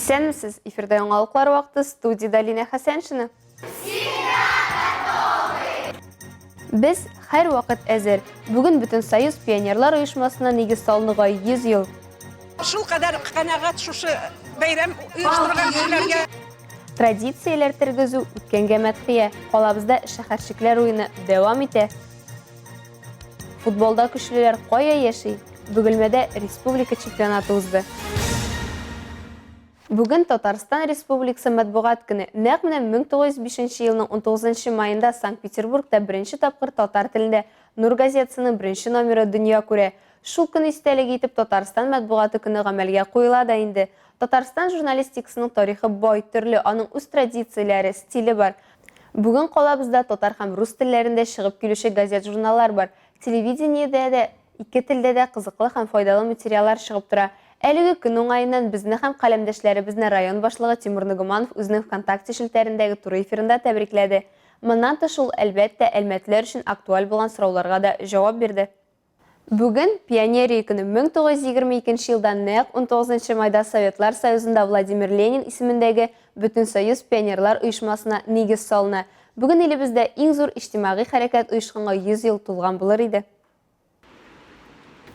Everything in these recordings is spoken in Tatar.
Исәнмесез, эфирда яңалыклар вакыты, студиядә Линә Хәсәншина. Без һәрвакыт әзер. Бүген Бөтенсоюз пионерлар оешмасына нигез салынуга 100 ел. Шул кадәр канәгать шушы бәйрәм оештырган кешеләргә. Традицияләр тергезү, үткәнгә мәдхия. Калабызда шәһәрчекләр уены дәвам итә. Футболда көчлеләр кая яши? Бөгелмәдә республика чемпионаты узды. Бүген Татарстан Республикасы матбугат көне. Нәкъ менә 1905 елның 19 маенда Санкт-Петербургта беренче тапкыр татар телендә Нур газетасының беренче номеры дөнья күрә. Шул көн истәлеге итеп Татарстан матбугаты көне гамәлгә куела да инде. Татарстан журналистикасының тарихы бай, төрле, аның үз традицияләре, стиле бар. Бүген калабызда татар һәм рус телләрендә чыгып килүче газет-журналлар бар. Телевидениедә дә Ике телдә дә кызыклы һәм файдалы материаллар чыгып тора. Әлеге көн уңаеннан безне һәм каләмдәшләребезне район башлыгы Тимур Нагуманов үзенең ВКонтакте челтәрендәге туры эфирында тәбрикләде. Моннан тыш ул, әлбәттә, әлмәтлеләр өчен актуаль булган сорауларга да җавап бирде. Бүген, Пионерия көне, 1922 елда нәкъ 19 майда Советлар Союзында Владимир Ленин исемендәге Бөтенсоюз пионерлар оешмасына нигез салына. Бүген илебездә иң зур иҗтимагый хәрәкәт оешканга 100 ел тулган булыр иде.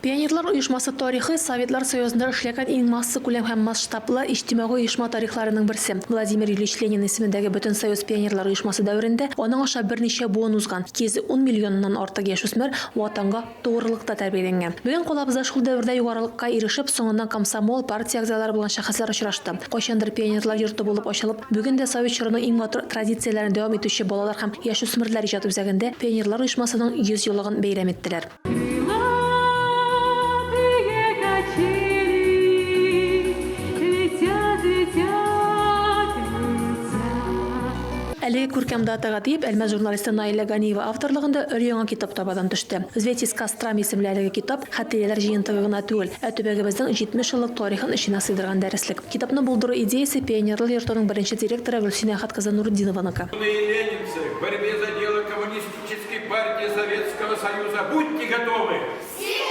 Пионерлар оешмасы тарихы, Советлар Союзында эшләгән иң массакүләм һәм масштаблы иҗтимагый оешма тарихларының берсе. Владимир Ильич Ленин исемендәге Бөтенсоюз пионерлар оешмасы дәверендә аның аша берничә буын узган, 210 миллионнан артык яшүсмер Ватанга тугрылыкта тәрбияләнгән. Бүген калабызда шул дәвердә югарылыкка ирешеп, соңыннан комсомол, партия әгъзалары булган шәхесләр очрашты. Кайчандыр пионерлар йорты булып ачылып, Бүген дә совет чорының иң матур традицияләрен дәвам итүче балалар һәм яшүсмерләр иҗат үзәгендә Пионерлар оешмасының 100 еллыгын бәйрәм иттеләр. Әлеге күркәм датага диеп, Әлмәт журналисты Наилә Ганиева авторлыгында өр-яңа китап табадан төште. Взлеть из костра исемле әлеге китап, хатирәләр җыентыгы гына түгел, ә төбәгебезнең 70 еллык тарихын эченә сыйдырган дәреслек. Китапны булдыру идеясе Пионерлар йортының беренче директоры Гөлсинә Әхәт кызы Нуртдинованыкы. Юные ленинцы, в борьбе за дело Коммунистической партии Советского Союза будьте готовы! Всегда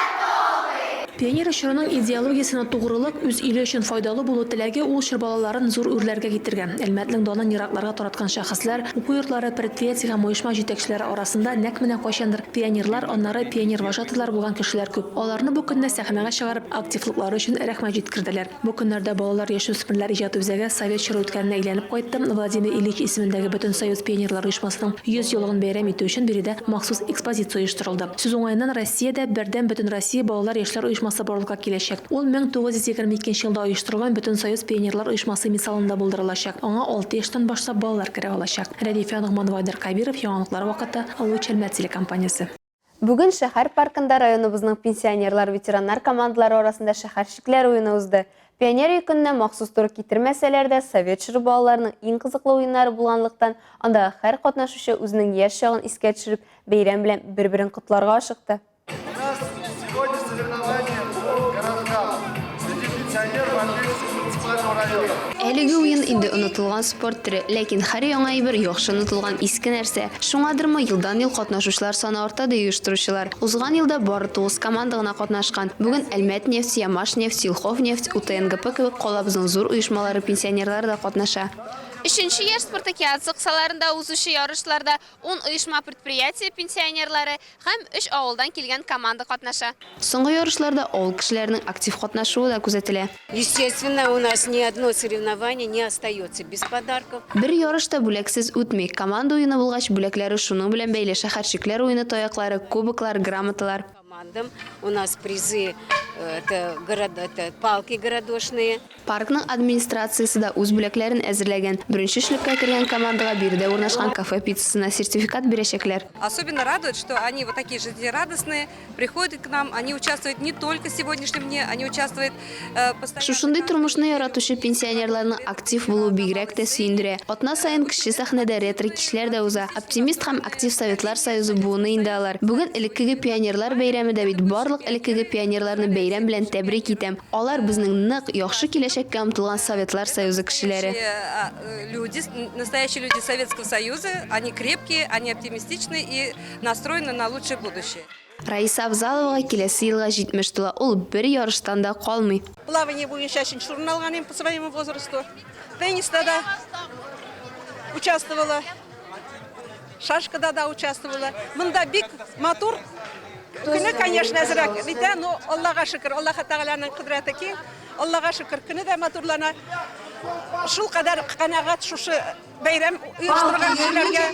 готовы! Пионер чорының идеологиясенә тугрылык, үз иле өчен файдалы булу теләге ул чор балаларын зур үрләргә китергән. Әлмәтнең данын еракларга тараткан шәхесләр, уку йортлары, предприятие һәм оешма җитәкчеләре арасында нәкъ менә кайчандыр пионерлар, аннары пионервожатыйлар булган кешеләр күп. Аларны бу көнне сәхнәгә чыгарып, Активлыклары өчен рәхмәт җиткерделәр. Бу көннәрдә балалар яшүсмерләр иҗат үзәге совет чоры үткәненә әйләнеп кайтты. Владимир Ильич исемендәге Бөтенсоюз пионерлар оешмасының 100 еллыгын бәйрәм итү өчен биредә махсус экспозиция оештырылды. Сүз уңаеннан, Россиядә бердәм Бөтенроссия балалар яшьләр оешмасы барлыкка киләчәк. Ул 1922 елда оештырылган Бөтенсоюз пионерлар оешмасы мисалында булдырылачак. Аңа алты яшьтән башлап балалар керә алачак. Рәдифә Ногманова, Айдар Кәбиров, Яңалыклар вакыты, Луч Әлмәт телекомпаниясе. Бүген шәһәр паркында районыбызның пенсионерлар-ветераннар командалары арасында шәһәрчекләр уены узды. Пионерия көненә махсус туры китермәсәләр дә, совет чоры балаларының иң кызыклы уеннары булганлыктан, андагы һәр катнашучы үзенең яшь чагын искә төшереп, бәйрәм белән бер-берен котларга ашыкты. У нас сегодня соревнования по городкам среди пенсионеров Альметьевского муниципального района. Әлеге уен инде онытылган спорт төре, ләкин һәр яңа әйбер яхшы онытылган иске нәрсә. Шуңадырмы, елдан-ел катнашучылар саны арта, ди оештыручылар. Узган елда бары тугыз команда гына катнашкан. Бүген Әлмәтнефть, Ямашнефть, Елховнефть, УТНГП кебек калабызның зур оешмалары пенсионерлары да катнаша. Өченче яшь спартакиадасы кысаларында узучы ярышларда ун оешма-предприятие пенсионерлары һәм өч авылдан килгән команда катнаша. Соңгы ярышларда авыл кешеләренең актив катнашуы да күзәтелә. Естественно, у нас ни одно соревнование не остается без подарков. Бер ярыш та бүләксез үтми. Команда уены булгач, бүләкләре шуның белән бәйле, шәһәрчекләр уены таяклары, кубоклар, грамоталар. Командам у нас призы, это город, это палки городошные. Паркның администрациясе дә үз бүләкләрен әзерләгән. Беренче өчлеккә кергән командага биредә урнашкан кафе пиццасына сертификат бирәчәкләр. Особенно радует, что они вот такие жизнерадостные, Приходят к нам, они участвуют не только в сегодняшнем дне, они участвуют э, постоянно. Шушындый тормышны яратучы пенсионерларның актив булуы бигрәк тә сөендерә. Атна саен кече сәхнәдә ретро-кичләр дә уза. Оптимист һәм актив Советлар Союзы буыны инде алар. Бүген элеккеге пионерлар бәйрәме. бәйрәме дә бит. Барлык элеккеге пионерларны бәйрәм белән тәбрик итәм. Алар безнең нык, яхшы киләчәккә омтылган Советлар Союзы кешеләре. Люди, настоящие люди Советского Союза, они крепкие, они оптимистичны и настроены на лучшее будущее. Раиса Авзаловага киләсе елга 70 тула, ул бер ярыштан да калмый. Плавание буенча өченче урын алган идем по своему возрасту. Тенниста да участвовала, шашкада да участвовала. Монда бик матур. Көне, конечно, әзрәк битә, но Аллага шөкер, Аллаһы Тәгаләнең кодрәте киң. Аллага шөкер, көне дә матурлана. Шул кадәр канәгать шушы бәйрәм оештырган кешеләргә.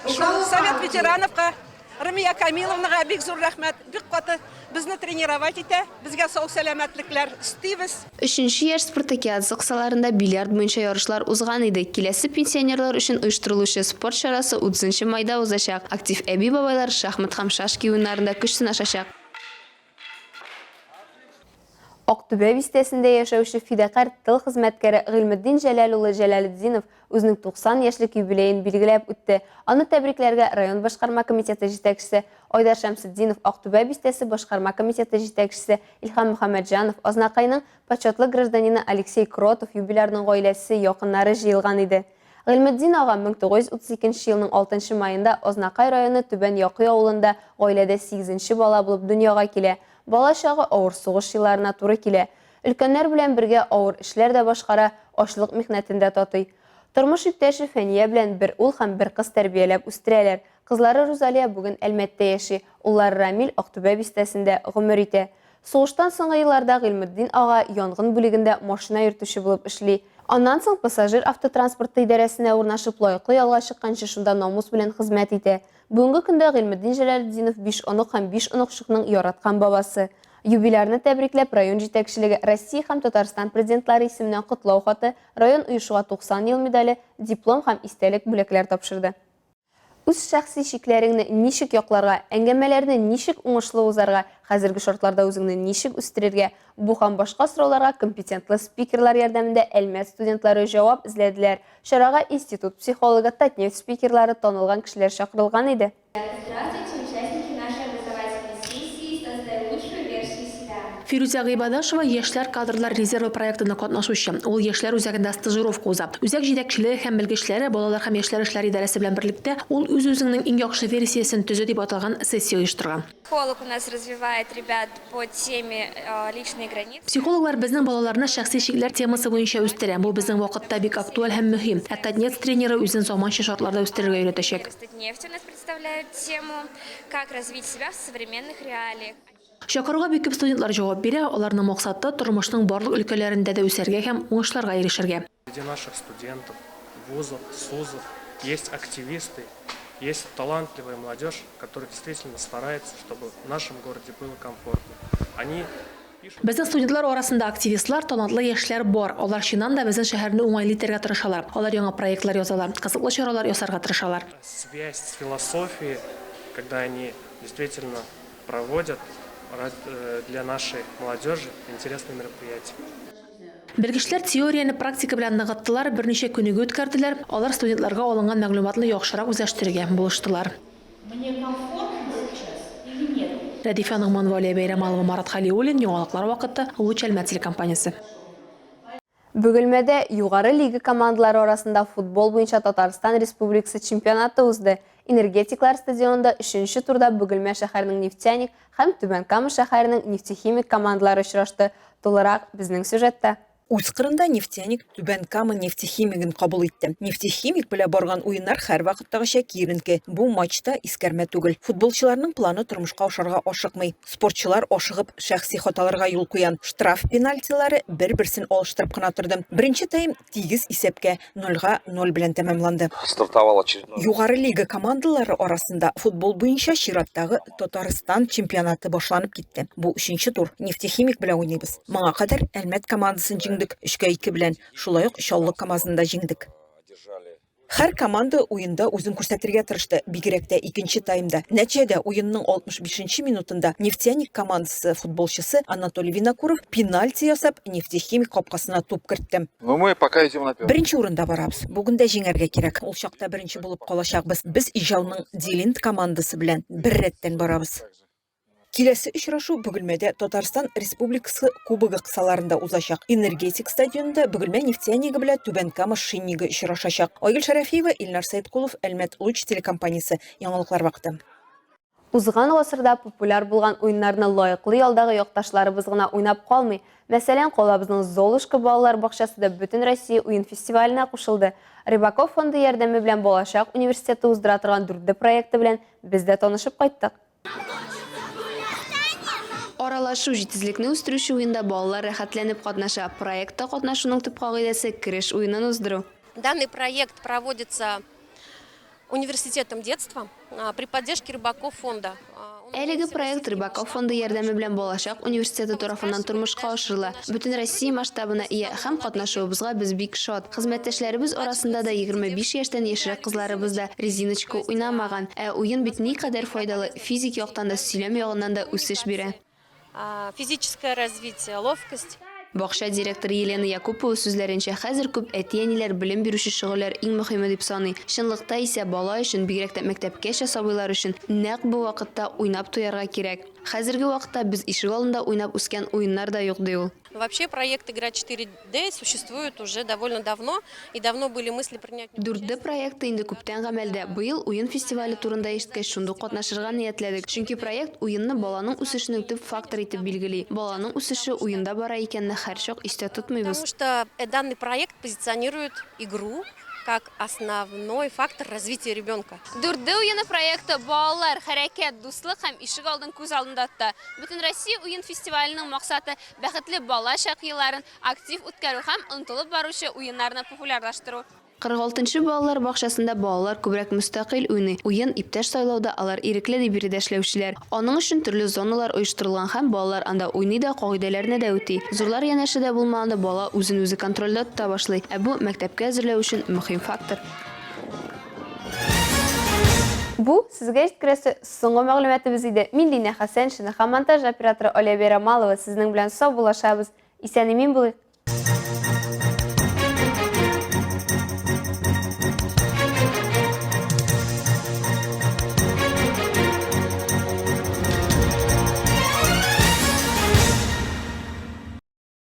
Шул совет ветерановка, Румия Камиловнага бик зур рәхмәт. Бик каты безне тренировать итә. Безгә сау-сәламәтлекләр өстибез. Өченче яшь спартакиадасы кысаларында бильярд буенча ярышлар узган иде. Киләсе пенсионерлар өчен оештырылучы спорт чарасы 30 майда узачак. Актив әби-бабайлар шахмат һәм шашки уеннарында көч сынашачак. Актүбә бистәсендә яшәүче фидакарь тыл хезмәткәре Гыйльметдин Җәләл улы Җәләлетдинов үзенең 90 яшьлек юбилеен билгеләп үтте. Аны тәбрикләргә район башкарма комитеты җитәкчесе Айдар Шәмсетдинов, Актүбә бистәсе башкарма комитеты җитәкчесе Илһам Мөхәммәтҗанов, Азнакайның почетлы гражданины Алексей Кротов, юбилярның гаиләсе, якыннары җыелган иде. Гыйльметдин ага 1932 нче елның алтынчы маенда Азнакай районы Түбән Якый авылында гаиләдә сигезенче бала булып дөньяга килә. Бала чагы авыр сугыш елларына туры килә. Өлкәннәр белән бергә авыр эшләр дә башкара, ачлык михнәтен дә татый. Тормыш иптәше Фәния белән бер ул һәм бер кыз тәрбияләп үстерәләр. Кызлары Рузалия бүген Әлмәттә яши, уллары Рамил Актүбә бистәсендә гомер итә. Сугыштан соңгы елларда Гыйльметдин ага янгын бүлегендә машина йөртүче булып эшли. Аннан соң пассажир автотранспорты идарәсенә урнашып, лаеклы ялга чыкканчы шунда намус белән хезмәт итә. Бүгенге көндә Гыйльметдин Җәләлетдинов биш онык һәм биш оныкчыкның яраткан бабасы. Юбилярны тәбрикләп, район җитәкчелеге Россия һәм Татарстан Президентлары исеменнән котлау хаты, район оешуга 90 ел медале, диплом һәм истәлек бүләкләр тапшырды. Үз шәхси чикләреңне ничек якларга, әңгәмәләрне ничек уңышлы узарга, хәзерге шартларда үзеңне ничек үстерергә, бу һәм башка сорауларга компетентлы спикерлар ярдәмендә Әлмәт студентлары җавап эзләделәр. Чарага институт психологы, Татнефть спикерлары, танылган кешеләр чакырылган иде. Здравствуйте, участники нашей образовательной сессии Создай лучшую версию себя! Фирүзә Гыйбадашева Яшьләр кадрлар резервы проектында катнашучы. Ул Яшьләр үзәгендә стажировка уза. Үзәк җитәкчелеге һәм белгечләре Балалар һәм яшьләр эшләре идарәсе белән берлектә Ул үз-үзеңнең иң яхшы версиясен төзе дип аталган сессия оештырган. Психолог у нас развивает ребят по теме личные границы. Психологлар безнең балаларны шәхси чикләр темасы буенча үстерә. Бу безнең вакытта бик актуаль һәм мөһим. Ә Татнефть тренеры үзен заманча шартларда үстерергә өйрәтәчәк. Татнефть у нас представляет тему Как развить себя в современных реалиях. Чакыруга бик күп студентлар җавап бирә, аларның максаты, тормышның барлык өлкәләрендә дә үсәргә һәм уңышларга ирешергә. Среди наших студентов, вузов, СУЗов есть активисты, есть талантливая молодежь, которая действительно старается, чтобы в нашем городе было комфортно. Они пишут. Безнең студентлар арасында активистлар, талантлы яшьләр бар. Алар чыннан да безнең шәһәрне уңайлы итәргә тырышалар. Алар яңа проектлар язалар, кызыклы чаралар ясарга тырышалар. Связь с философией, когда они действительно проводят для нашей молодежи интересные мероприятия. Белгечләр теорияне практика белән ныгыттылар, берничә күнегү үткәрделәр, алар студентларга алынган мәгълүматны яхшырак үзләштерергә булыштылар. Мне комфортно сейчас или нет? Рәдифә Ногманова, Алия Бәйрәмалова, Марат Хәлиуллин, Яңалыклар вакыты, Луч Әлмәт телекомпаниясе. Бөгелмәдә югары лига командалары арасында футбол буенча Татарстан Республикасы чемпионаты узды. Энергетиклар стадионында өченче турда Бөгелмә шәһәренең Нефтяник һәм Түбән Кама шәһәренең Нефтехимик командалары очрашты. Тулырак безнең сюжетта. Үз кырында Нефтяник Түбән Кама Нефтехимигын кабул итте. Нефтехимик белән барган уеннар һәрвакыттагыча киеренке. Бу матч та искәрмә түгел. Футболчыларның планы тормышка ашарга ашыкмый. Спортчылар ашыгып шәхси хаталарга юл куян. Штраф пенальтилары бер-берсен алыштырып кына торды. Беренче тайм тигез исәпкә, нольга ноль белән тәмамланды. Стартовал очередной. Югары лига командалары арасында футбол буенча чираттагы Татарстан чемпионаты башланып китте. Бу өченче тур. Нефтехимик белән уйныйбыз. Моңа кадәр Әлмәт командасын җиңдек, өчкә ике белән. Шулай ук Чаллы КАМАЗын да җиңдек. Һәр команда уенда үзен күрсәтергә тырышты, бигрәк тә икенче таймда. Нәтиҗәдә, уенның 65 нче минутында Нефтяник командасы футболчысы Анатолий Винокуров пенальти ясап, Нефтехимик капкасына туп кертте. Но мы пока идем на первом. Беренче урында барабыз. Бүген дә җиңәргә кирәк. Ул чакта беренче булып калачакбыз. Без Ижауның Дилинд командасы белән бер рәттән барабыз. Киләсе очрашу Бөгелмәдә Татарстан Республикасы Кубогы кысаларында узачак. Энергетик стадионында Бөгелмә Нефтянигы белән Түбән Кама Шиннигы очрашачак. Айгөл Шәрәфиева, Илнар Сәеткулов, Әлмәт Луч телекомпаниясе. Яңалыклар вакыты. Узган гасырда популяр булган уеннарны лаеклы ялдагы якташларыбыз гына уйнап калмый. Мәсәлән, калабызның Золушка балалар бакчасы да Бөтенроссия уен фестиваленә кушылды. Рыбаков фонды ярдәме белән Балачак университеты уздыра торган Дүртде проекты белән без дә танышып кайттык. Аралашу, җитезлекне үстерүче уенда балалар рәхәтләнеп катнаша. Проектта катнашуның төп кагыйдәсе, кереш уенын уздыру. Данный проект проводится Университетом детства при поддержке Рыбаков фонда. Әлеге проект Рыбаков фонды ярдәме белән Балачак университеты тарафыннан тормышка ашырыла. Бөтенроссия масштабына ия һәм катнашуыбызга без бик шат. Хезмәттәшләребез арасында да 25 яшьтән яшьрәк кызларыбыз да резиночка уйнамаган. Ә уен бит никадәр файдалы, физик яктан да, сөйләм ягыннан да үсеш бирә. Физическое развитие, ловкость. Бакча директоры Елена Якупова сүзләренчә, хәзер күп әти-әниләр белем бирүче шөгыльләр иң мөһиме дип саный. Чынлыкта исә бала өчен, бигрәк тә мәктәпкәчә сабыйлар өчен, нәкъ бу вакытта уйнап туярга кирәк. Хәзерге вакытта без ишегалдында уйнап үскән уеннар да юк, ди ул. Вообще проект Игра 4D существует уже довольно давно, и давно были мысли принять в нем 4D проекты инде күптән гамәлдә. Быел уен фестивале турында ишеткәч, шундук катнашырга ниятләдек. Чөнки проект уенны баланың үсешенең төп факторы итеп билгели. Баланың үсеше уенда бара икәнне һәрчак истә тотмыйбыз. Потому что данный проект позиционирует игру как основной фактор развития ребенка. 4D уены проекты балалар, хәрәкәт, дуслык һәм ишегалдын күз алдында тота. Бөтенроссия уен фестиваленең максаты, бәхетле балачак елларын актив үткәрү һәм онытылып баручы уеннарны популярлаштыру. 46 нчы балалар бакчасында балалар күбрәк мөстәкыйль уйный, уен, иптәш сайлауда алар ирекле, ди биредә эшләүчеләр. Аның өчен төрле зоналар оештырылган һәм балалар анда уйный да, кагыйдәләрне дә үти. Зурлар янәшәдә булмаганда бала үзен-үзе контрольдә тота башлый, ә бу, мәктәпкә әзерләү өчен мөһим фактор. Бу сезгә җиткерәсе соңгы мәгълүматыбыз иде. Мин Динә Хәсәншина һәм монтаж операторы Оля Бәйрамалова сезнең белән саубуллашабыз. Исән-имин булыйк!